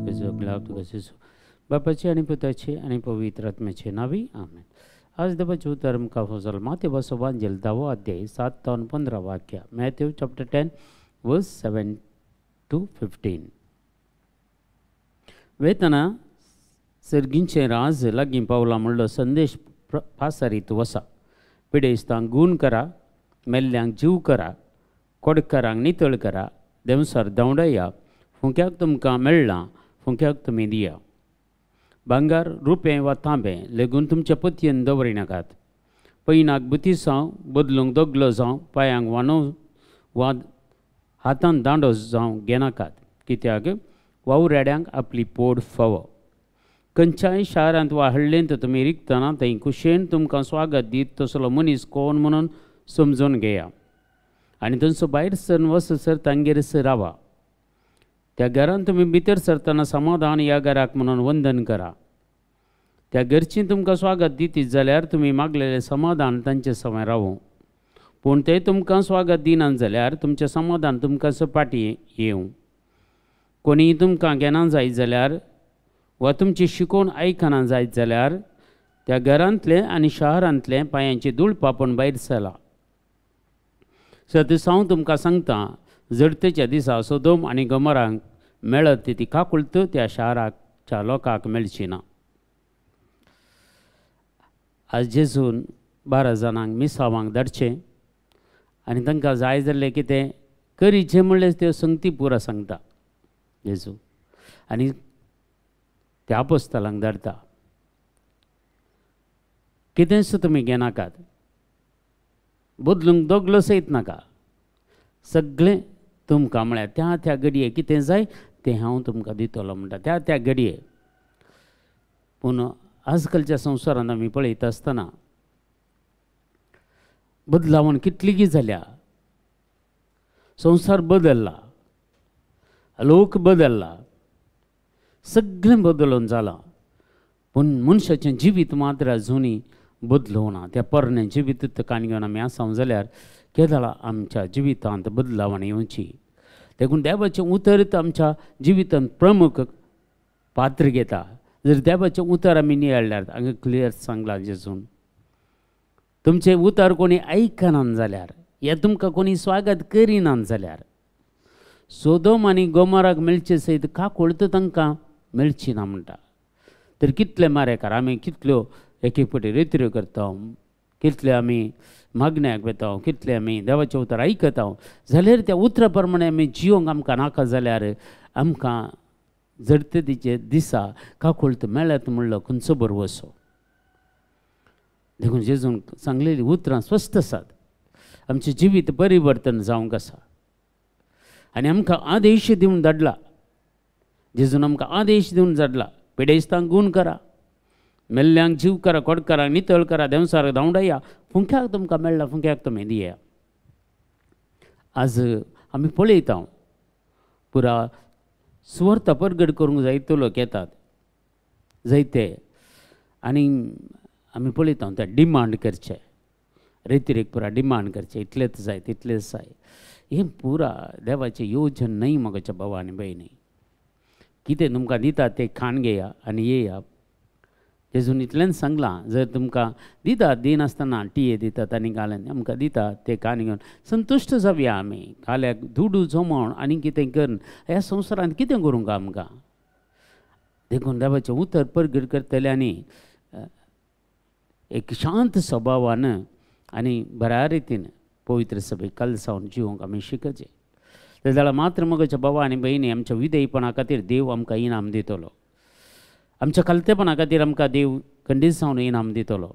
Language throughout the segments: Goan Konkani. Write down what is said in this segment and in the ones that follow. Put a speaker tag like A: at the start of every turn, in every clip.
A: तुका तुका जेजू बापाचे आनी पुताचे आनी पवित्र आत्म्याचे नावी आमेन. आज देवाचें उतर आमकां फजल मातेव वांजेल 10वो अध्याय 7 ते 15 वाक्य, Matthew chapter 10 verse 7 to 15. वेतना सर्गींचें राज लागीं पावलां म्हणलो संदेश पासारीत वसा. पिडेस्तांक गूण करा, मेल्ल्यांक जीव करा, कोडकारांक नितळ करा, देंवसार धांवडया, फुंक्याक तुमकां मेळ्ळां फुंक्याक तुमी दिया. भांगर रुपें वा तांबें लेगून तुमच्या पतयेन दवरिनाकात. पैनाक बुती जावं, बदलूंक दगलो जावं, पांयांक वानो वा हातान दांडो जावं घेनाकात, कित्याक वावराड्यांक आपली पोड फावो. खंयच्याय शारांत वा हळ्ळेंत तुमी रिगतना थंय खुशयेन तुमकां स्वागत दीत तसलो मनीस कोण म्हणून समजून घेया आनी थंयसो भायर सरन वचसर तांगेर रावा. त्या घरांत तुमी भितर सरतना समाधान ह्या घराक म्हणून वंदन करा. त्या घरचीं तुमकां स्वागत दितीत जाल्यार तुमी मागलेलें समाधान तांचे सवंय रावूं, पूण ते तुमकां स्वागत दिनात जाल्यार तुमचें समाधान तुमकां सपाटी येवं. कोणीय तुमकां घेना जायत जाल्यार वा तुमची शिकोवन आयकना जायत जाल्यार त्या घरांतलें आनी शहरांतलें पांयांची धूळ पापून भायर सला. सदीस हांव तुमकां सांगता, जडतेच्या दिसा सोदोम आनी गोमरांक मेळत ती काकुळत त्या शाराच्या लोकांक मेळची ना. आज जेजून 12 जाणांक मिसावांक धाडचें आनी तांकां जाय जाल्लें कितें करीचें म्हणलें त्यो संगती पुरा सांगता जेजू आनी त्या आपोस्तालांक धाडटा. कितेंच तुमी घेनाकात, बदलूंक दोगलो सयत नाका, सगळें तुमकां म्हळ्यार त्या त्या घडये कितें जाय तें हांव तुमकां दितलो म्हणटा त्या त्या घडये. पूण आजकालच्या संवसारांत आमी पळयता आसतना बदलावण कितलीगी जाल्या, संवसार बदल्ला, लोक बदल्ला, सगळें बदलून जालां, पूण मनशाचें जिवीत मात्र अजुनूय बदलूना. त्या पोरणें जिवीत कान घेवन आमी आसा जाल्यार केदळा आमच्या जिवितांत बदलावण येवची. देखून देवाचें उतर आमच्या जिवितांत प्रमुख पात्र घेता. जर देवाचें उतर आमी नियाळ्ळ्यार हांगा क्लियर सांगलां जेजून, तुमचें उतर कोणी आयकना जाल्यार या तुमकां कोणी स्वागत करिना जाल्यार सोदोम आनी गोमराक मेळचे सयत काकुळत तांकां मेळची ना म्हणटा. तर कितले मारेकार आमी कितल्यो एक एक फावटी रेत्र्यो करता, कितले आमी मागण्याक वेता, कितले आमी देवाचें उतर आयकता, जाल्यार त्या उतरा प्रमाणे आमी जिवंक आमकां नाका जाल्यार आमकां जडतेचे दिसा काकुळत मेळत म्हणलो खंयचो बरवसो. देखून जेजून सांगलेलीं उतरां स्पश्ट आसात. आमचें जिवीत परिवर्तन जावंक आसा आनी आमकां आदेश दिवन धाडला जेजून, आमकां आदेश दिवन धाडला, पिडेस्तांक गूण करा, मेल्ल्यांक जीव करा, कोडकारांक नितळ करा, देंवसाराक धांवडया, फुंक्याक तुमकां मेळ्ळा फुंक्याक तुमी दिया. आज आमी पळयता पुरा सुवार्थ परगट करूंक जायतो लोक येतात जायते आनी आमी पळयता ते डिमांड करचे, रेतिरेक पुरा डिमांड करचे, इतलेच जाय तितलेच जाय. हें पुरा देवाचें योजन न्हय म्हज्या भावा आनी भयणी. कितें तुमकां दिता तें खाण घेया आनी येया. जेजून इतलेंच सांगलां, जर तुमकां दितात दिनासतना टिये दितात आनी घालन आमकां दितात तें खाण घेवन संतुश्ट जावया आमी. काल्याक दुडू जमोवन आनी कितें करून ह्या संवसारांत कितें करूंक आमकां. देखून देवाचें उतर परगट करतले आनी एक शांत स्वभावान आनी बऱ्या रितीन पवित्र सभेक कलसावन जिवंक आमी शिकचें. ते जाल्यार मात्र म्हज्या भावा आनी भयणी आमच्या विधेयपणा खातीर देव आमकां इनाम दितलो, आमच्या खालतेपणा खातीर आमकां देव खंडीत जावन इनाम दितलो.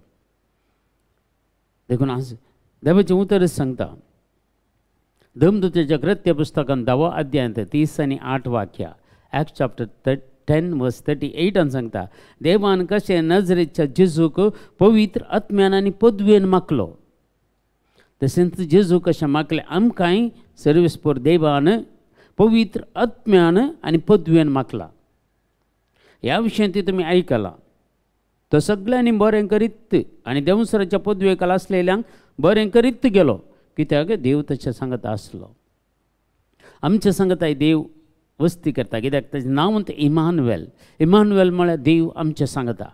A: देखून आज देवाचें उतरच सांगता, धर्मदूताच्या कृत्य पुस्तकान 10वो अध्यायांत 30 आनी 8 वाक्या, एक्ट चॅप्टर 10 वर्स 38 सांगता, देवान कशें नजरेच्या जेजूक पवित्र आत्म्यान आनी पदवेन मागलो, तशेंच जेजू कशें मागलें आमकांय सर्वेस्पोर देवान पवित्र आत्म्यान आनी पदवेन मागला. ह्या विशयांत तुमी आयकलां. तो सगळ्यांनी बरें करीत आनी देंवसराच्या पदवेकाल आसलेल्यांक बरें करीत गेलो, कित्याक देव तशें सांगत आसलो. आमच्या सांगताय देव वस्ती करता. कित्याक ताचें नांव म्हणटा इमानुएल. इमानुएल म्हळ्यार देव आमचें सांगता,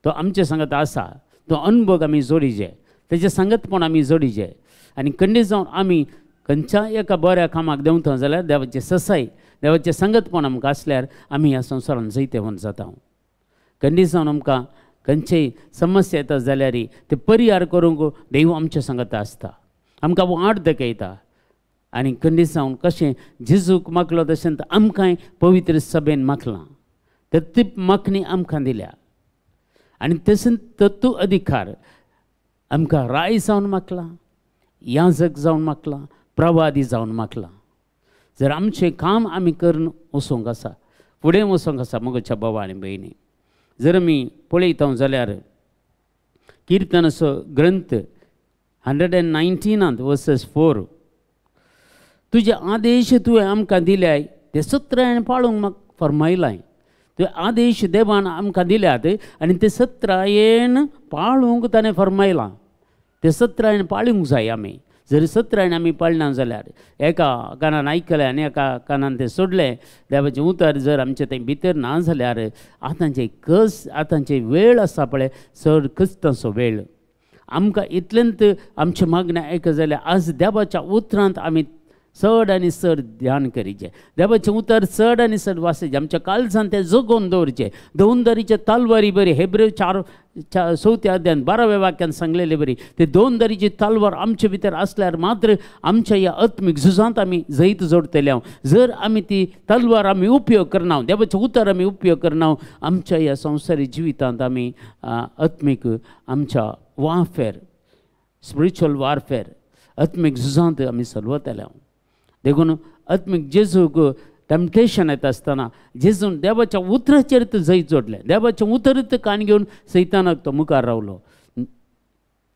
A: तो आमचें सांगता आसा, तो अनभोग आमी जोडीचे, तेजें सांगतपण आमी जोडीचे. आनी खंडीत जावन आमी खंयच्या एका बऱ्या कामाक देंवता जाल्यार देवाचें ससाय, देवाचें सांगतपण आमकां आसल्यार आमी ह्या संवसारान जैतेवंत जाता. खंडीत जावन आमकां खंयचेय समस्या येता जाल्यार ते परिहार करूंक देव आमचें सांगता आसता, आमकां वाट दाखयता. आनी खंडीत जावन कशें जेजूक मागलो तशें आमकांय पवित्र सभेन मागलां, तर ती मागणी आमकां दिल्या. आनी तशें तत्व अधिकार आमकां राय जावन मागलां, याजक जावन मागलां, प्रवादी जावन मागलां. जर आमचें काम आमी करून वचूंक आसा, फुडें वचूंक आसा मोगाच्या भावा आनी भयणी, जर आमी पळयता जाल्यार किर्तनाचो ग्रंथ 119 वर्सेस 4, तुजे आदेश तुवें आमकां दिल्याय ते सत्रायन पाळूंक म्हाका फर्मायलाय. तुवें आदेश देवान आमकां दिल्यात आनी ते सत्रायेन पाळूंक ताणें फर्मायलां. ते सत्रायेन पाळूंक जाय आमी. जर सत्रायेन आमी पाळना जाल्यार एका कानान आयकलें आनी एका कानान तें सोडलें, देवाचें उतर जर आमचें तें भितर ना जाल्यार आतांचे कस, आतांचे वेळ आसा पळय चड कश्टांचो वेळ. आमकां इतलेंत आमचें मागणें आयक जाल्यार आज देवाच्या उतरांत आमी चड आनी चड ध्यान करीचें, देवाचें उतर चड आनी चड वाचचें, आमच्या काळजान तें जगोवन दवरचें. दोन दरीचे तलवारी बरी हेब्रेव 4 चवथ्या अध्यान 12व्या वाक्यान सांगलेले बरी ते दोन दरीची तलवार आमचे भितर आसल्यार मात्र आमच्या ह्या आत्मीक झुजांत आमी जैत जोडटले. जर आमी ती तलवार आमी उपयोग करना, देवाचें उतर आमी उपयोग करना, आमच्या ह्या संवसारी जिवितांत आमी आत्मीक आमच्या वारफेर, स्पिरिच्युअल वारफेर, आत्मीक झुजांत आमी सलवतले. देखून आत्मीक जेजूक टेम्पटेशन येता आसतना जेजून देवाच्या उतराचेर तो जैत जोडलें. देवाचें उतर कान घेवन सैतानाक तो मुखार रावलो.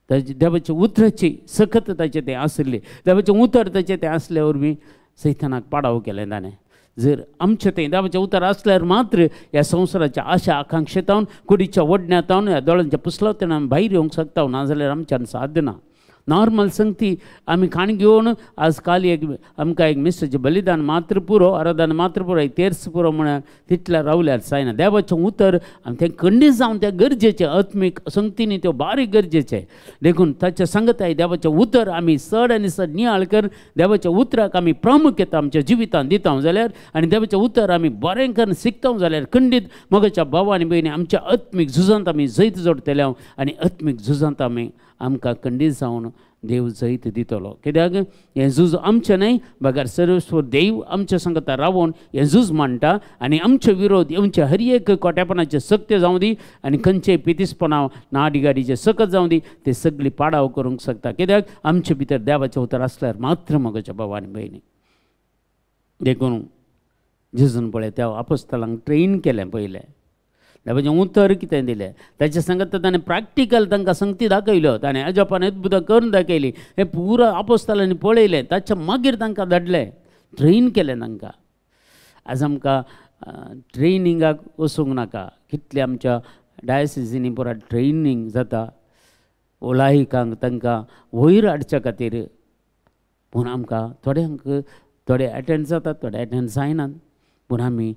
A: ताजे देवाच्या उतराची सकत ताचें तें आसली, देवाचें उतर ताचें तें आसल्या वरवीं सैतानाक पाडाव केलें ताणें. जर आमचें तें देवाचें उतर आसल्यार मात्र ह्या संवसाराच्या आशा आकांक्षेतावन, कुडीच्या ओडण्यातावन, ह्या दोळ्यांच्या पुसलावतना भायर येवंक शकता, नाजाल्यार आमच्यान साध्य ना. नॉर्मल संगती आमी खाण घेवन आज काल एक आमकां एक मिसाचें बलिदान मात्र पुरो, आराधन मात्र पुरो, एक तेर्स पुरो म्हळ्यार तितल्या रावल्यार जायना. देवाचें उतर आनी तें खंडीत जावन तें गरजेचें, आत्मीक संगतीनी त्यो बारीक गरजेचें. देखून ताच्या सांगताय देवाचें उतर आमी चड आनी चड नियाळ कर, देवाच्या उतराक आमी प्रामुख्यता आमच्या जिवितांत दिता जाल्यार आनी देवाचें उतर आमी बरें करून शिकता जाल्यार खंडीत मोगाच्या भावा आनी भयणी आमच्या आत्मीक झुजांत आमी जैत जोडटले आनी आत्मीक झुजांत आमी आमकां खंडीत जावन देव जैत दितलो. कित्याक हें झूज आमचें न्हय, बगर सर्वेस्वर देव आमच्या सांगता रावोन हें झूज मांडटा आनी आमचे विरोध आमचे हर एक कोट्यापणाचे सक्ते जावं दी आनी खंयचे पितीसपणा नाडिगाडीचे सकत जावं दी, ते सगळी पाडाव करूंक शकता. कित्याक आमचे भितर देवाचें उतर आसल्यार मात्र मोगाच्या भावा आनी भयणी. देखून जेजून पळय त्या आपोस्तलांक ट्रेन केलें पयलें, देवाचें उतर कितें दिलें ताच्या सांगत ताणें प्रॅक्टिकल तांकां संगती दाखयल्यो, ताणें अजापान अद्भुतां करून दाखयली. हें पुरो आपोस्तलांनी पळयलें, ताच्या मागीर तांकां धाडलें, ट्रेन केलें तांकां. आज आमकां ट्रेनिंगाक वचूंक नाका, कितले आमच्या डायसिजींनी पुरा ट्रेनिंग जाता ओलायिकांक तांकां वयर हाडच्या खातीर. पूण आमकां थोड्यांक थोडे एटेंड जातात, थोडे एटेंड जायनात. पूण आमी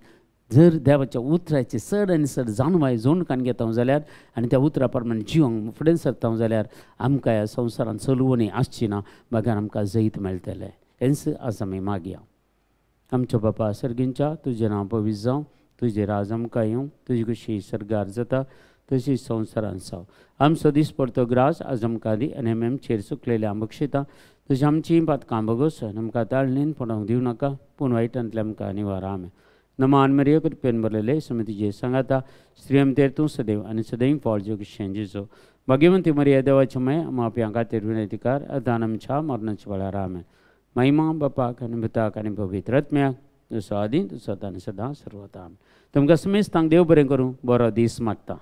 A: जर देवाच्या उतराची चड आनी चड जाणवाय जोडकान घेता जाल्यार आनी त्या उतरा प्रमाण जिवंक फुडें सरता जाल्यार आमकां ह्या संवसारान चलवणी आसची ना, बगर आमकां जैत मेळटलें. हेंच आज आमी मागया. आमच्या बापा सर्गींच्या, तुजें नांव पवित्र जावं, तुजें राज आमकां येवं, तुजी कशी सर्गार जाता तशी संवसारान जावं. आमचो दिसपडतो ग्रास आज आमकां दी आनी आमी आमचेर चुकलेल्या आमकां तशी आमची पातकां भोगोस आनी आमकां ताळणीन पडोवंक दिवं नाका, पूण वायटांतले आमकां निवार. आमेन. नमान मरिया कृपेन भरलेले समितीचे सांगाता, स्त्रियम तेर तूं सदैव आनी सदैव फळ जोगशें जेजो. भाग्यवंती मरिया देवाचे मय माप्यां खातीर विनंतीकार आतां आमच्या मरणाच्या वेळार. आमेन. महिमा बापाक आनी पुताक आनी पवित्र आत्म्याक, जसो आदी तसो आतां आनी सदां सर्वता. आमेन. तुमकां समेस्तांक देव बरें करूं, बरो दीस मागता.